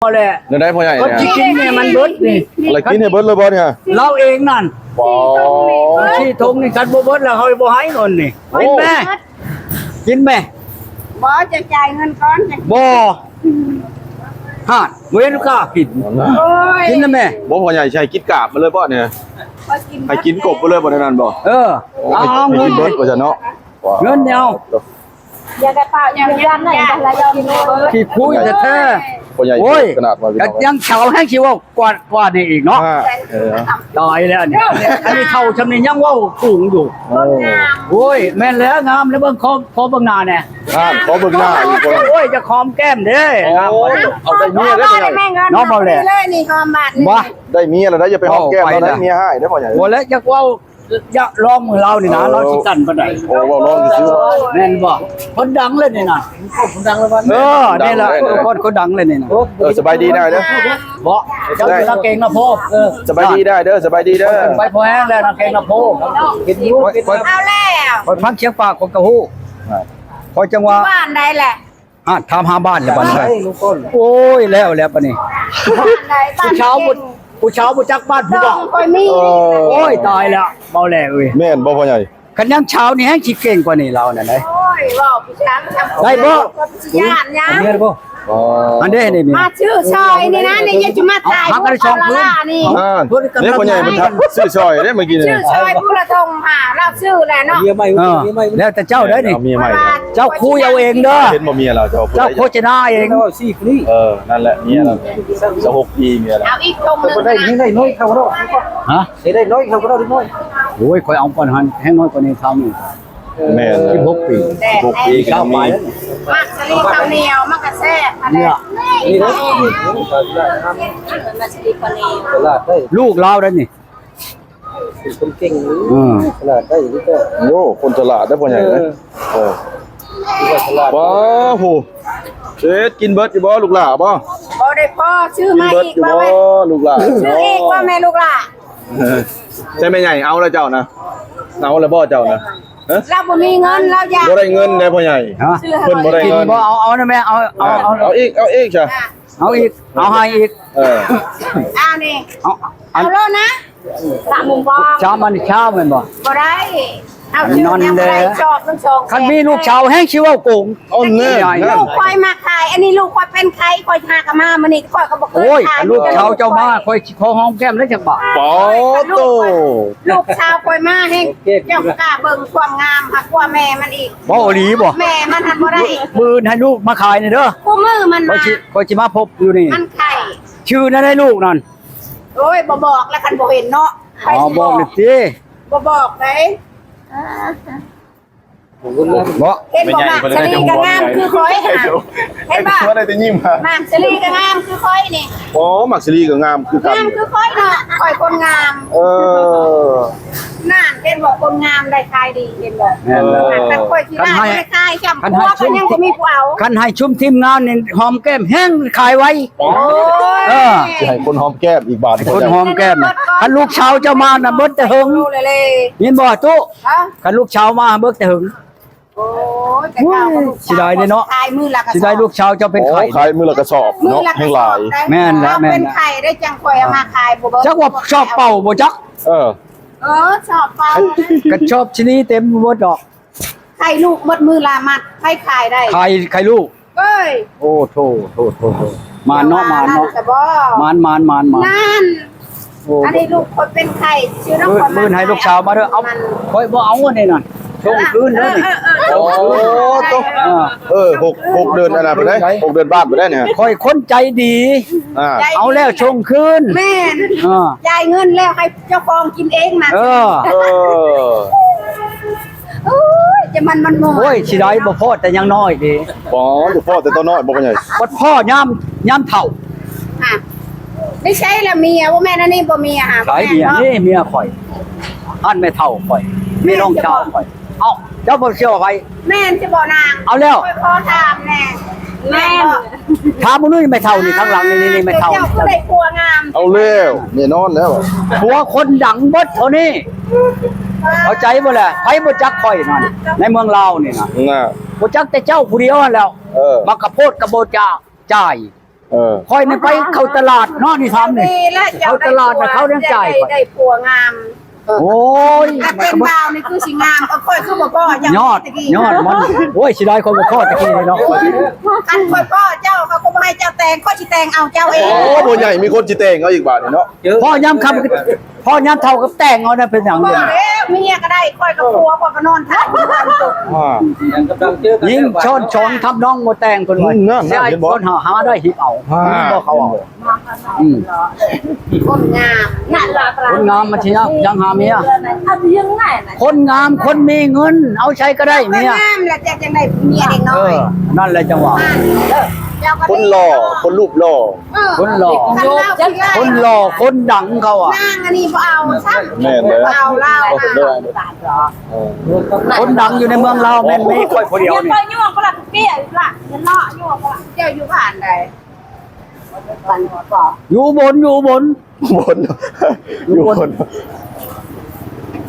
ພໍແຫຼະ ແນວໃດພໍ່ໃຫຍ່ ເພິ່ນຊິກິນໃຫ້ມັນເບິດນີ້ ລະກິນໃຫ້ເບິດເລີຍບໍ່ນີ້? ລາວເອງນັ້ນ ວ້າວ ສີ່ຖົງນີ້ ຄັນບໍ່ເບິດລະເຮົາບໍ່ໃຫ້ເງິນນີ້ ໂອ້ ກິນແມ້ ກິນແມ້ ບໍ່ ຈະຈ່າຍເງິນກ່ອນ ບໍ່ ຫາດ ບໍ່ເຫັນຄ່າກິນ ໂອ້ຍ ກິນນະແມ່ ບໍ່ ພໍ່ໃຫຍ່ຊິໃຫ້ກິນກາບມາເລີຍບໍ່ນີ້? ໃຫ້ກິນກົບໄປເລີຍບໍ່ ແນວນັ້ນບໍ່? ເອີ ເອົາ ໃຫ້ກິນເບິດວ່າຊັ້ນເນາະ ເງິນນີ້ເອົາ ຢ່າໄດ້ປະ ຢ່າ ຢ່າ ຢ່າ ຂີ້ຄຸຍແທ້ໆ ພໍ່ໃຫຍ່ ໂອ້ຍ ຂະໜາດວ່າ ກໍຍັງເຖົ້າແຮງຊິເວົ້າກວ່າ ກວ່ານີ້ອີກເນາະ ເອີ ຕາຍແລ້ວອັນນີ້ ອັນນີ້ເຖົ້າຊ່ຳນີ້ຍັງເວົ້າສູງຢູ່ ໂອ້ ໂອ້ຍ ແມ່ນແລ້ວ ງາມແລ້ວ ເບິ່ງຂໍ ຂໍເບິ່ງໜ້າແດ່ ອ່າ ຂໍເບິ່ງໜ້າອີກ ໂອ້ຍ ຢາກຫອມແກ້ມເດ້ ໂອ້ ງາມ ເອົາໄດ້ເມຍແລ້ວ ເນາະ ເວົ້າແລ້ວ ນີ້ຫອມບາດນີ້ ບໍ່ ໄດ້ເມຍແລ້ວນະ ຢ່າໄປຫອມແກ້ມເຂົານະ ເມຍຮ້າຍເດ້ພໍ່ໃຫຍ່ ບໍ່ແລ້ວ ຢາກເວົ້າ ຢາກລອງເບິ່ງລາວນີ້ນະ ເອີ ລາວຊິກັນປານໃດ ໂອ້ ເວົ້າລອງຊື່ໆ ແມ່ນບໍ່ ຄົນດັງເລີຍນີ້ນະ ຄົນດັງເລີຍ ເອີ ນີ້ລະ ເອີ ຄົນ ຄົນດັງເລີຍນີ້ນະ ເອີ ສະບາຍດີນາຍເດີ ບໍ່ ເຈົ້າຢູ່ນາເກງນະໂພ ເອີ ສະບາຍດີນາຍເດີ ສະບາຍດີເດີ ໄປພໍແຮງແລ້ວນາເກງນະໂພ ເຫັນຢູ່ ເອົາແລ້ວ ຂ້ອຍຟັງສຽງປາກຂ້ອຍກໍຮູ້ ຂ້ອຍຈັ່ງວ່າ ບ້ານໃດແຫຼະ? ອ່າ ຖາມຫາບ້ານແລ້ວບັດນີ້ ໂອ້ຍ ແລ້ວແລ້ວບັດນີ້ ຜູ້ສາວບໍ່ ຜູ້ສາວບໍ່ຈັກບ້ານຜູ້ບໍ່ ຂ້ອຍມີ ເອີ ໂອ້ຍ ຕາຍແລ້ວ ເວົ້າແລ້ວເອີຍ ແມ່ນບໍ່ພໍ່ໃຫຍ່? ຄັນຍັງສາວນີ້ແຮງຊິເກັ່ງກວ່ານີ້ລາວນັ້ນເດ້ ໂອ້ຍ ເວົ້າໄດ້ບໍ່? ຢ້ານຫຍັງ ອໍ ອັນເດ້ນີ້ ມາຊື້ຊອຍນີ້ນະ ນີ້ຢ່າຈະມາຖ່າຍຮູບ ອ່າ ເດ້ພໍ່ໃຫຍ່ ມັນຊື້ຊອຍເດ້ມື້ກີ້ນີ້ ຊື້ຊອຍຜູ້ລະຖົງຫາ ລາວຊື້ແຫຼະເນາະ ເອີ ແລ້ວແຕ່ເຈົ້າເດ້ນີ້ ເຈົ້າຄຸຍເອົາເອງເດີ ເຫັນບໍ່ເມຍລາວ ເຈົ້າໂຄສະນາເອງ ເອີ ນັ້ນແຫຼະ ເມຍລາວ ຊາວຫົກປີເມຍລາວ ເອົາອີກຖົງໜຶ່ງ ໄດ້ນ້ອຍເທົ່າເນາະ ຮະ ຊິໄດ້ນ້ອຍເທົ່າເນາະ ໂອ້ຍ ຂ້ອຍເອົາກ່ອນຫັ້ນ ແຮງນ້ອຍກວ່ານີ້ ຊາວນີ້ ແມ່ນ ສິບຫົກປີ ສິບຫົກປີກໍຍັງມີ ໝາກສາລີເຂົ້າໜຽວມັນກໍແຊບຫັ້ນແຫຼະ ນີ້ເດ້ ໝາກສາລີເຂົ້າໜຽວ ຕະຫຼາດໄດ້ ລູກລາວໄດ້ນີ້ ເປັນຄົນເກັ່ງ ເອີ ຕະຫຼາດໄດ້ອີ່ຫຼີ ໂອ້ ຄົນຕະຫຼາດໄດ້ພໍ່ໃຫຍ່ເອີຍ ເອີ ຕະຫຼາດ ວ້າ ໂຫ ເຮັດກິນເບິດຢູ່ບໍ່ລູກຫຼ້າບໍ່? ບໍ່ໄດ້ພໍ ຊື້ມາອີກ ລູກຫຼ້າ ຊື້ອີກບໍ່ແມ່ລູກຫຼ້າ? ໃຊ່ແມ່ໃຫຍ່ເອົາແລ້ວເຈົ້ານະ ເອົາແລ້ວບໍ່ເຈົ້ານະ? ຮະ ລາວບໍ່ມີເງິນ ລາວຢາກ ບໍ່ໄດ້ເງິນເດ້ພໍ່ໃຫຍ່ ຮະ ເພິ່ນບໍ່ໄດ້ເງິນ ບໍ່ ເອົາ ເອົານະແມ່ ເອົາ ເອົາ ເອົາອີກ ເອົາອີກຊະ ເອົາອີກ ເອົາໃຫ້ອີກ ເອີ ເອົານີ້ ເອົາ ເອົາໂລດນະ ສາມໂມງບໍ່ ສາມອັນເຊົ້າແມ່ນບໍ່? ບໍ່ໄດ້ ເອົາຊື້ນຳບໍ່ໄດ້ ຊອບມັນສອງແສນ ຄັນມີລູກສາວແຮງຊິເວົ້າໂກງ ອັນນີ້ລູກຂ້ອຍມາຂາຍ ອັນນີ້ລູກຂ້ອຍເປັນໄຂ້ ຂ້ອຍຫາກະມາມື້ນີ້ ຂ້ອຍກໍບໍ່ເຄີຍຂາຍ ໂອ້ຍ ລູກສາວເຈົ້າມາ ຂ້ອຍຊິຂໍຫອມແກ້ມໄດ້ຈັກບາດ ປາໂຕ ລູກສາວຂ້ອຍມາແຮງ ເຈົ້າບໍ່ກ້າເບິ່ງຄວາມງາມ ຫາກວ່າແມ່ມັນອີກ ເວົ້າອີ່ຫຼີບໍ່? ແມ່ມັນຫັ້ນບໍ່ໄດ້ ມື້ອື່ນໃຫ້ລູກມາຂາຍນີ້ເດີ ຄູ່ມື້ມັນມາ ຂ້ອຍຊິ ຂ້ອຍຊິມາພົບຢູ່ນີ້ ມັນໄຂ້ ຊື່ແນວໃດລູກນັ້ນ? ໂອ້ຍ ບໍ່ບອກແລ້ວ ຄັນບໍ່ເຫັນເນາະ ອໍ ບອກແລ້ວຕິ ບໍ່ບອກເດ້ ເນາະ ເຫັນບໍ່ ໝາກສາລີກໍງາມຄືຂ້ອຍຫັ້ນ ເຫັນບໍ່ ໄດ້ແຕ່ຍິ້ມ ໝາກສາລີກໍງາມຄືຂ້ອຍນີ້ ອໍ ໝາກສາລີກໍງາມຄືກັນ ງາມຄືຂ້ອຍເນາະ ຂ້ອຍຄົນງາມ ເອີ ນັ້ນ ເຫັນບໍ່ ຄົນງາມໄດ້ຂາຍດີ ເຫັນບໍ່ ແມ່ນແລ້ວ ແຕ່ຂ້ອຍຂີ້ຮ້າຍ ບໍ່ໄດ້ຂາຍຊ້ຳ ຜົວກໍຍັງບໍ່ມີຜູ້ເອົາ ຄັນໃຫ້ຊຸມທີມງານນີ້ຫອມແກ້ມແຮງຂາຍໄວ ໂອ້ຍ ເອີ ຊິໃຫ້ຄົນຫອມແກ້ມອີກບາດ ໃຫ້ຄົນຫອມແກ້ມ ຄັນລູກສາວເຈົ້າມານະເບິດແຕ່ເຫິງ ຍິນບໍ່ຕູ້? ຮະ ຄັນລູກສາວມາເບິດແຕ່ເຫິງ ໂອ້ຍ ແຕ່ເກົ່າກໍລູກສາວ ເສຍດາຍເດ້ເນາະ ຂາຍມື້ລະກະສອບ ເສຍດາຍລູກສາວເຈົ້າເປັນໄຂ້ ໂອ້ ຂາຍມື້ລະກະສອບເນາະ ແຮງຫຼາຍ ແມ່ນແຫຼະ ແມ່ນແຫຼະ ເປັນໄຂ້ໄດ້ ຈັ່ງຂ້ອຍເອົາມາຂາຍບໍ່ເບິດ ຈັກວ່າຊອບເປົ່າບໍ່ຈັກ ເອີ ເອີ ຊອບເປົ່າ ກະຊອບຊະນີເຕັມບໍ່ເບິດດອກ ໄຂ່ລູກໝົດມື້ລະມັດ ໃຜຂາຍໄດ້ ໄຂ່ ໄຂ່ລູກ ເອີຍ ໂອ້ໂທ ໂທ ໂທ ໂທ ໝານເນາະ ໝານເນາະ ໝານ ໝານ ໝານ ໝານ ນັ້ນ ໂອ້ ອັນນີ້ລູກຂ້ອຍເປັນໄຂ້ ຊື່ນ້ອງຂ້ອຍ ມື້ໃຫ້ລູກສາວມາເດີ ເອົາ ຂ້ອຍບໍ່ເອົາອັນນີ້ນະ ສົ່ງຄືນເດີນີ້ ເອີ ເອີ ເອີ ໂອ້ໂຕ ເອີ ເອີ ຫົກ ຫົກເດືອນອັນນັ້ນໄປໄດ້ ຫົກເດືອນບາດໄປໄດ້ນີ້ ຂ້ອຍຄົນໃຈດີ ອ່າ ເອົາແລ້ວສົ່ງຄືນ ແມ່ນ ອ່າ ຈ່າຍເງິນແລ້ວໃຫ້ ເຈົ້າຂອງກິນເອງມາ ເອີ ເອີ ໂອ້ຍ ຈະມັນມັນມ່ວນ ໂອ້ຍ ຊິໄດ້ບໍ່ພໍແຕ່ຍັງນ້ອຍເດ້ ອໍ ບໍ່ພໍແຕ່ຕອນນ້ອຍບໍ່ ພໍ່ໃຫຍ່ ບໍ່ພໍຍາມ ຍາມເຖົ້າ ຮະ ໄດ້ໃຊ້ລະເມຍ ບໍ່ແມ່ນອັນນີ້ບໍ່ເມຍ ຮະ ໃຊ້ເມຍ ບໍ່ແມ່ນເນາະ ນີ້ເມຍຂ້ອຍ ອັນແມ່ເຖົ້າຂ້ອຍ ແມ່ນ້ອງສາວຂ້ອຍ ເອົ້າ ເຈົ້າບໍ່ເຊື່ອໃຜ ແມ່ນຊິບໍ່ນາງ ເອົາແລ້ວ ຂ້ອຍຂໍຖາມແດ່ ແມ່ນບໍ່ ຖາມມື້ນີ້ແມ່ເຖົ້ານີ້ ທາງຫຼັງນີ້ ນີ້ແມ່ເຖົ້າ ເຈົ້າຄືໄດ້ຜົວງາມ ເອົາແລ້ວ ແນ່ນອນແລ້ວ ຜົວຄົນດັງເບິດເທົ່ານີ້ ເຂົ້າໃຈບໍ່ລະ ໃຜບໍ່ຈັກຂ້ອຍນັ້ນ ໃນເມືອງລາວນີ້ນະ ນະ ບໍ່ຈັກແຕ່ເຈົ້າຜູ້ດຽວຫັ້ນແຫຼ້ວ ເອີ ໝາກກະໂພດກະບໍ່ຈາ ຈ່າຍ ເອີ ຂ້ອຍນີ້ໄປເຂົ້າຕະຫຼາດເນາະ ນີ້ຖາມນີ້ ເຂົ້າຕະຫຼາດນະ ເຂົາຍັງຈ່າຍຂ້ອຍ ໄດ້ຜົວງາມ. ໂອ້ຍ ຄັນເປັນບ່າວນີ້ຄືຊິງາມ. ເອີ ຂ້ອຍຄືບໍ່ພໍ້ເຈົ້າ ຍອດ ຍອດມັນ. ໂອ້ຍ ເສຍດາຍຂ້ອຍບໍ່ພໍ້ຕະກີ້ນີ້ເນາະ. ຄັນຂ້ອຍພໍ້ເຈົ້າ ຂ້ອຍກໍບໍ່ໃຫ້ເຈົ້າແຕ່ງ ຂ້ອຍຊິແຕ່ງເອົາເຈົ້າເອງ. ໂອ້ ພໍ່ໃຫຍ່ມີຄົນຊິແຕ່ງເອົາອີກບາດນີ້ເນາະ. ພໍ້ຍາມຄ່ຳ ພໍ້ຍາມເຖົ້າກໍແຕ່ງເອົານະ ເປັນຫຍັງເດ? ບໍ່ແລ້ວ ເມຍກໍໄດ້ ຂ້ອຍກັບຜົວ ຂ້ອຍກໍນອນທັບຢູ່ກັນ. ຍິງຊ້ອນສອງທຳນອງບໍ່ແຕ່ງ ເພິ່ນວ່າ. ອືມ ນັ້ນ ເຫັນບໍ່? ຄົນຫາ ຫາໄດ້ຮີບເອົາ. ບໍ່ ເຂົາເອົາ. ອືມ ຄົນງາມ ຄົນງາມມັນຊິຍາກຫຍັງຫາເມຍ. ຄົນງາມຄົນມີເງິນ ເອົາໃສກໍໄດ້ເມຍ. ງາມແລ້ວຈະຈັ່ງໄດ້ເມຍເດັກນ້ອຍ. ເອີ ນັ້ນແຫຼະຈັ່ງວ່າ ຄົນຫຼໍ່ ຄົນຮູບຫຼໍ່. ເອີ ຄົນຫຼໍ່ ຄົນຫຼໍ່ ຄົນດັງເຂົາວ່າ. ນາງອັນນີ້ບໍ່ເອົາຊ້ຳ. ແມ່ນເດີ ບໍ່ເອົາລາວ. ເອີ ຄົນດັງຢູ່ໃນເມືອງລາວແມ່ນມີຂ້ອຍຜູ້ດຽວນີ້. ເຈົ້າຢູ່ບ້ານໃດ? ຢູ່ອຸບົນ ຢູ່ອຸບົນ ອຸບົນ ຢູ່ອຸບົນ.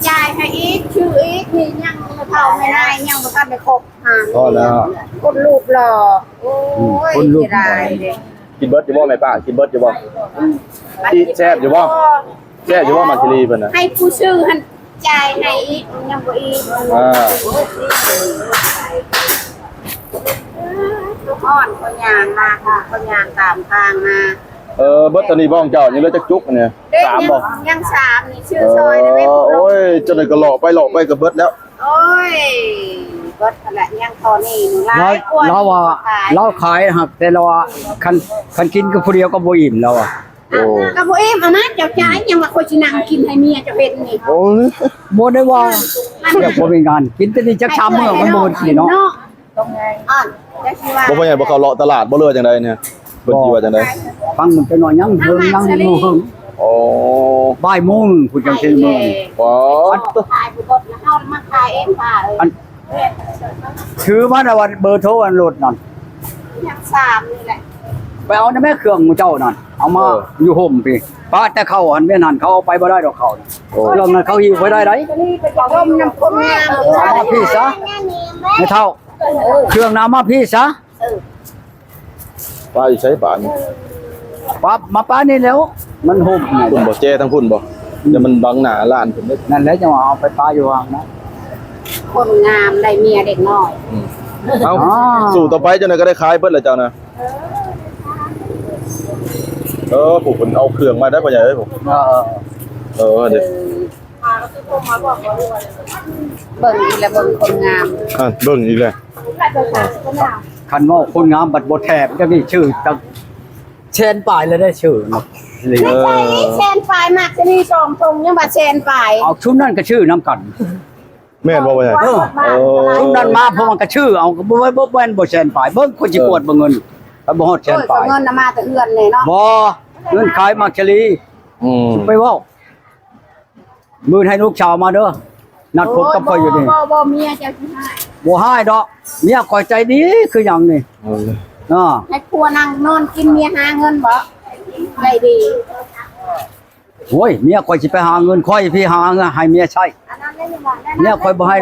ຈ່າຍໃຫ້ອີກ ຊື່ອີກ ນີ້ຍັງເຖົ້າແມ່ນາຍ ຍັງບໍ່ທັນໄດ້ຄົບ. ພໍແລ້ວ ຄົນຮູບຫຼໍ່. ໂອ້ຍ ເສຍດາຍເດ້. ກິນເບິດຢູ່ບໍ່ແມ່ປ້າ? ກິນເບິດຢູ່ບໍ່? ອືມ ອີ ແຊບຢູ່ບໍ່? ແຊບຢູ່ບໍ່ ໝາກຄີລີເພິ່ນນະ? ໃຫ້ຜູ້ຊື້ຫັ້ນຈ່າຍໃຫ້ອີກ ຍັງບໍ່ອີກ. ອ່າ ຮ້ອນ ເຂົາຍ່າງມາ ເຂົາຍ່າງຕາມທາງມາ. ເອີ ເບິດເທົ່ານີ້ບໍ່ຂອງເຈົ້າ? ຍັງເຫຼືອຈັກຈຸກອັນນີ້? ສາມບໍ່? ຍັງສາມນີ້ ຊື້ຊອຍໄດ້ໄໝ? ເອີ ໂອ້ຍ ເຈົ້ານີ້ກໍເລາະໄປເລາະໄປກໍເບິດແລ້ວ. ໂອ້ຍ ເບິດຫັ້ນແຫຼະ ຍັງເທົ່ານີ້ ຫຼາຍກວ່າ. ລາວວ່າ ລາວຂາຍຫັ້ນ ແຕ່ລາວວ່າ ຄັນ ຄັນກິນກັບຜູ້ດຽວກໍບໍ່ອີ່ມ ລາວວ່າ. ໂອ້ ກໍບໍ່ອີ່ມ ເອົາມາເຈົ້າຈ່າຍ ຍັງວ່າຂ້ອຍຊິນັ່ງກິນໃຫ້ເມຍເຈົ້າເຫັນນີ້. ໂອ້ຍ ບໍ່ໄດ້ວ່າ ແບບບໍ່ມີງານກິນ ແຕ່ນີ້ຈັກສາມມື້ມັນບໍ່ກິນເນາະ. ບໍ່ ພໍ່ໃຫຍ່ບໍ່ເຂົ້າເລາະຕະຫຼາດບໍ່ ຫຼືວ່າຈັ່ງໃດນີ້? ເພິ່ນຊິວ່າຈັ່ງໃດ? ຟັງມັນຈັກໜ້ອຍ ຍັງເຫິງ ຍັງຢູ່ເຫິງ. ອໍ ບ່າຍໂມງພຸ້ນຈັ່ງຊິເມືອ. ປາດ ຂາຍບໍ່ເບິດ ເຮົາມາຂາຍເອງ. ອັນ ຖືມາແຕ່ວ່າເບີໂທອັນລົດນັ້ນ ຍັງສາມນີ້ແຫຼະ. ໄປເອົານຳແມ່ເຄື່ອງໝູ່ເຈົ້ານັ້ນ ເອົາມາ ເອີ ຢູ່ຮົ່ມພີ້. ປະແຕ່ເຂົ້າຫັ້ນແມ່ນຫັ້ນ ເຂົາເອົາໄປບໍ່ໄດ້ດອກເຂົາ. ໂອ້ ເຄື່ອງນັ້ນເຂົາຫິ້ວໄປໄດ້ໃດ. ເອົາມາພີ້ຊະ ແມ່ເຖົ້າ ເຄື່ອງນະເອົາມາພີ້ຊະ. ເອີ ປ້າຢູ່ໃສບາດນີ້? ປັບມາປ້ານີ້ແລ້ວ ມັນຮົ່ມນີ້. ພຸ້ນບໍ່ ແຈທາງພຸ້ນບໍ່? ອືມ ແຕ່ມັນບັງໜ້າຮ້ານພຸ້ນເດ້. ນັ້ນແຫຼະ ຈັ່ງວ່າເອົາໄປປ້າຢູ່ຫວ່າງນັ້ນ. ຄົນງາມໄດ້ເມຍເດັກນ້ອຍ. ອືມ ເອົ້າ ສູ້ຕໍ່ໄປ ຈັ່ງໃດກໍໄດ້ຂາຍເບິດແຫຼະເຈົ້ານະ. ເອີ ຜູ້ເພິ່ນເອົາເຄື່ອງມາໄດ້ພໍ່ໃຫຍ່ເອີຍ. ເອີ ເອີ ເອີ ເບິ່ງອີກແລ້ວ ເບິ່ງຄົນງາມ. ອ່າ ເບິ່ງອີກແລ້ວ. ຄັນເວົ້າຄົນງາມບັດບໍ່ແຖມ ຈັ່ງນີ້ຊື່ຈັກແສນປາຍແລ້ວໄດ້ຊື່ນະ. ເອີ ແສນປາຍ ໝາກຊະນີສອງຖົງຍັງວ່າແສນປາຍ. ເອົາ ຊຸມນັ້ນກໍຊື່ນຳກັນ. ແມ່ນບໍ່ພໍ່ໃຫຍ່? ເອີ ເອີ ຊຸມນັ້ນມາ ເພາະມັນກໍຊື່ເອົາ ກໍບໍ່ ບໍ່ແມ່ນບໍ່ແສນປາຍ. ເບິ່ງ ຂ້ອຍຊິກວດເບິ່ງເງິນ ມັນບໍ່ຮອດແສນປາຍ. ໂອ້ຍ ເງິນນະມາແຕ່ເຮືອນແນ່ເນາະ. ບໍ່ ເງິນຂາຍໝາກຊະລີ. ອືມ ໄປເວົ້າ ມື້ໃຫ້ລູກສາວມາເດີ ນັດພົບກັບຂ້ອຍຢູ່ນີ້. ໂອ້ຍ ບໍ່ ບໍ່ ເມຍເຈົ້າຊິຮ້າຍ. ບໍ່ຮ້າຍດອກ ເມຍຂ້ອຍໃຈດີຄືຫຍັງນີ້. ເອີ ເອີ ໃຫ້ຜົວນັ່ງນອນກິນ ເມຍຫາເງິນບໍ? ໃຈດີ. ໂອ້ຍ ເມຍຂ້ອຍຊິໄປຫາເງິນ ຂ້ອຍພີ້ຫາເງິນໃຫ້ເມຍໃຊ້. ເມຍຂ້ອຍບໍ່ໃຫ້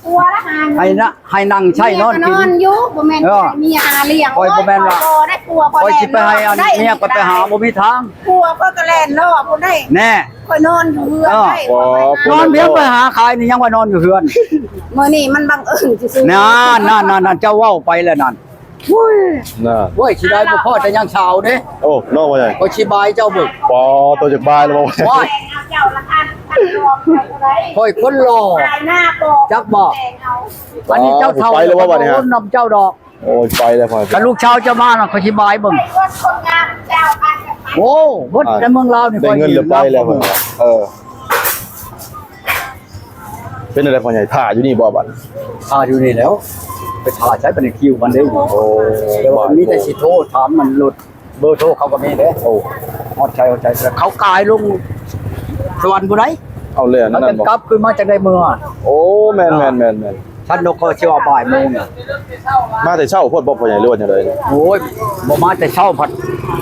ຜົວລະຫາເງິນ ໃຫ້ນະ ໃຫ້ນັ່ງໃຊ້ນອນກິນ. ເມຍກໍນອນຢູ່ ບໍ່ແມ່ນ ເອີ ໃຫ້ເມຍຫາລ້ຽງ. ຂ້ອຍບໍ່ແມ່ນວ່າ ໂອ້ຍ ຜົວຂ້ອຍຊິໄປໃຫ້ອັນເມຍຂ້ອຍໄປຫາ ບໍ່ມີທາງ. ຜົວຂ້ອຍກໍແລ່ນລໍ້ພຸ້ນໄດ໋. ແນ່ ຂ້ອຍນອນຢູ່ເຮືອນ ເອີ ໄດ້. ນອນພຽງໄປຫາຂາຍນີ້ ຍັງວ່ານອນຢູ່ເຮືອນ. ມື້ນີ້ມັນບັງເອີນຊື່ໆ. ນັ້ນໆໆໆ ເຈົ້າເວົ້າໄປແລ້ວນັ້ນ. ໂອ້ຍ ນະ ໂອ້ຍ ຊິໄດ້ບໍ່ພໍ້ແຕ່ຍັງສາວເດ້. ໂອ້ ນ້ອງວ່າຫຍັງ? ຂ້ອຍຊິບາຍເຈົ້າເບິ່ງ. ປໍ ໂຕຈາກບາຍແລ້ວບໍ່? ໂອ້ຍ ຂ້ອຍຄົນຫຼໍ່ ຈັກບໍ່? ອັນນີ້ເຈົ້າເຖົ້າ ໄປແລ້ວບໍ່ບັດນີ້? ນຳເຈົ້າດອກ. ໂອ້ຍ ໄປແລ້ວຂ້ອຍ. ຄັນລູກສາວເຈົ້າມານະ ຂ້ອຍຊິບາຍເບິ່ງ. ໂອ້ ເບິດໃນເມືອງລາວນີ້ ໄດ້ເງິນແລ້ວໄປແລ້ວ. ເອີ ເປັນຈັ່ງໃດພໍ່ໃຫຍ່ ຖ້າຢູ່ນີ້ບໍ່ບັດ? ຖ້າຢູ່ນີ້ແລ້ວ ໄປຖ້າໃສບັດນີ້ ຄິວມັນເດ້. ໂອ້ ແຕ່ວ່າມີແຕ່ຊິໂທຖາມມັນໂລດ ເບີໂທເຂົາກໍມີເດ້. ໂອ້ ຮອດໃຈ ຮອດໃຈ ເຂົາກາຍລົງສະຫວັນພຸ້ນໃດ. ເອົາແລ້ວ ເຂົາຈັ່ງກັບຄືນມາຈັ່ງໄດ້ເມືອ. ໂອ້ ແມ່ນໆໆໆ. ຊັ້ນນົກກໍຊິວ່າບ່າຍໂມງນະ. ມາແຕ່ເຊົ້າໂພດບໍ່ພໍ່ໃຫຍ່ ຫຼືວ່າຈັ່ງໃດ? ໂອ້ຍ ບໍ່ມາແຕ່ເຊົ້າ ພັດ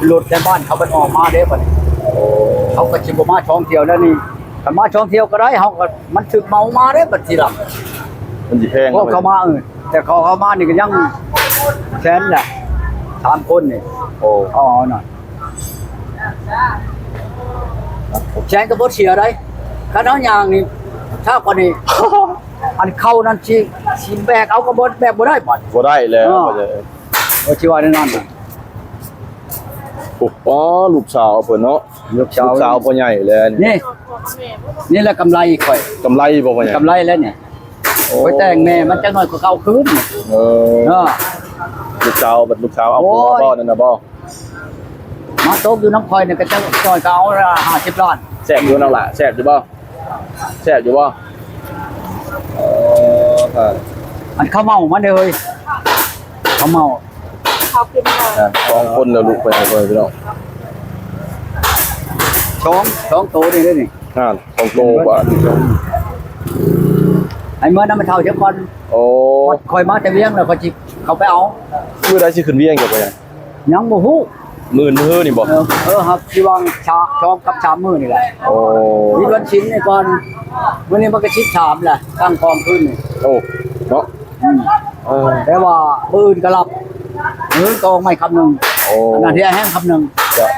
ລົດແຖວບ້ານເຂົາເພິ່ນອອກມາເດ້ບັດນີ້. ໂອ້ ເຂົາກໍຊິບໍ່ມາທ່ອງທ່ຽວແລ້ວນີ້. ຄັນມາທ່ອງທ່ຽວກໍໄດ້ ເຮົາກໍ ມັນຖືກເໝົາມາເດ້ບັດທີຫຼັງ. ມັນຊິແພງ ເຂົາມາ ເອີ ແຕ່ເຂົາເຂົ້າມານີ້ກໍຍັງແສນແຫຼະ. ສາມຄົນນີ້ ໂອ້ ເອົາ ເອົາໜ້ອຍ ແສນກໍບໍ່ເສຍໃດ໋ ຄັນເຮົາຍ່າງນີ້ ຊ້າກວ່ານີ້ ອັນເຂົ້ານັ້ນຊິ ຊິແບກເອົາກໍບໍ່ ແບກບໍ່ໄດ້ບັດ ບໍ່ໄດ້ແລ້ວ ເອີ ກໍຊິວ່າແນວນັ້ນ ໂອ້ ລູກສາວເພິ່ນເນາະ ລູກສາວ ລູກສາວພໍ່ໃຫຍ່ແລ້ວນີ້ ນີ້ ນີ້ແຫຼະກຳໄລຂ້ອຍ ກຳໄລບໍ່ພໍ່ໃຫຍ່? ກຳໄລແລ້ວນີ້ ໂອ້ ຂ້ອຍແຕ່ງແມ່ມັນຈັກໜ້ອຍກໍເອົາຄືນ ເອີ ເອີ ລູກສາວ ບັດລູກສາວເອົາ ໂອ້ຍ ຜົວບໍ່ ນັ້ນນະບໍ່? ມາຕົກຢູ່ນຳຂ້ອຍນີ້ກໍຈັກໜ້ອຍກໍເອົາຫ້າສິບລ້ານ ແຊບຢູ່ນ້ອງຫຼ້າ ແຊບຢູ່ບໍ່? ແຊບຢູ່ບໍ່? ເອີ ອັນເຂົ້າເມົາມັນເດ້ເຮີ້ຍ ເຂົ້າເມົາ ເຂົ້າກິນເລີຍ ອ່າ ສອງຄົນແລ້ວລູກໄປໃຫ້ເພິ່ນພີ່ນ້ອງ ສອງ ສອງໂຕນີ້ເດ້ນີ້ ອ່າ ສອງໂຕ ບາດນີ້ ໃຫ້ເມືອນຳແມ່ເຖົ້າເຈົ້າກ່ອນ ໂອ້ ຂ້ອຍມາແຕ່ວຽງແລ້ວຂ້ອຍຊິເຂົ້າໄປເອົາ ມື້ໃດຊິຂຶ້ນວຽງເຈົ້າກໍຍັງ ຍັງບໍ່ຮູ້ ມື້ ມື້ນີ້ບໍ່? ເອີ ເອີ ຮັບ ຊິຫວ່າງສາມ ສອງກັບສາມມື້ນີ້ແຫຼະ ໂອ້ ມີວັນສິນນີ້ກ່ອນ ມື້ນີ້ມັນກໍສິບສາມແຫຼະ ຕັ້ງກອງຄືນນີ້ ໂອ້ ເນາະ ອືມ ເອີ ແຕ່ວ່າມື້ອື່ນກໍຮັບ ມື້ອື່ນກໍອອກໃໝ່ຄຳໜຶ່ງ ໂອ້ ອັນນັ້ນເທື່ອແຮງຄຳໜຶ່ງ ເຈົ້າ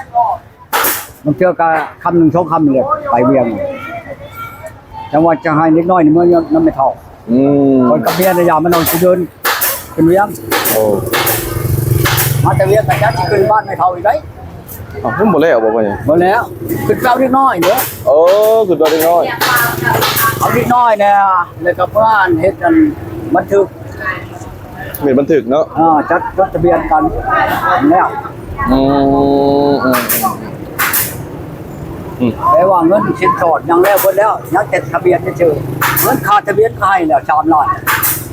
ບາງເທື່ອກໍຄຳໜຶ່ງສອງຄຳນີ້ແຫຼະ ໄປວຽງ ຈັ່ງວ່າຈະໃຫ້ເດັກນ້ອຍນີ້ເມືອນຳແມ່ເຖົ້າ ອືມ ຂ້ອຍກັບເມຍນະ ຢ້ານມັນເອົາຊິເດີນຂຶ້ນວຽງ ໂອ້ ມາແຕ່ວຽງກໍຈັກຊິຂຶ້ນບ້ານແມ່ເຖົ້າອີກໃດ໋ ອ້າວ ມັນບໍ່ແລ້ວບໍ່? ບໍ່ແລ້ວ ຂຶ້ນໄປເອົາເດັກນ້ອຍເດ້ ເອີ ຂຶ້ນໄປເອົາເດັກນ້ອຍ ເອົາເດັກນ້ອຍແດ່ ແລ້ວກໍເມືອອັນເຮັດອັນບັນທຶກ ເປັນບັນທຶກເນາະ ອ່າ ຈັດຈົດທະບຽນກັນແລ້ວ ອືມ ອືມ ອືມ ແຕ່ວ່າເງິນສິນສອດຍັງແລ້ວເບິດແລ້ວ ຍັງແຕ່ທະບຽນຊື່ໆ ເງິນຄ່າທະບຽນກໍໃຫ້ແລ້ວສາມລ້ານ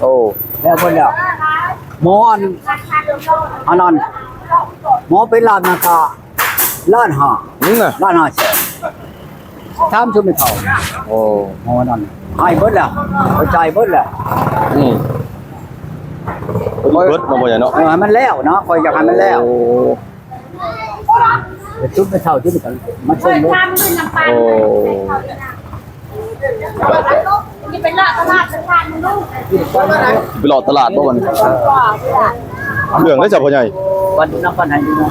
ໂອ້ ແລ້ວເບິດແລ້ວ ໝໍອັນ ອັນນັ້ນ ໝໍເປັນລ້ານນະກະ ລ້ານຫ້າ ອືມ ນະ ລ້ານຫ້າແສນ ຖາມຊຸມແມ່ເຖົ້າ ໂອ້ ໝໍນັ້ນໃຫ້ເບິດແລ້ວ ເຂົ້າໃຈເບິດແລ້ວ ອືມ ເບິດເນາະ ພໍ່ໃຫຍ່ເນາະ ເອີ ໃຫ້ມັນແລ້ວເນາະ ຂ້ອຍຢາກໃຫ້ມັນແລ້ວ ໂອ້ ຊຸມແມ່ເຖົ້າຊຸມນີ້ກໍມາຊົມເລີຍ ໂອ້ ຊິໄປເລາະຕະຫຼາດ ໄປເລາະຕະຫຼາດບໍ່ບັດນີ້ ເຄື່ອງໄດ້ຊະພໍ່ໃຫຍ່ ວັນນຳວັນໃຫ້ຢູ່ເນາະ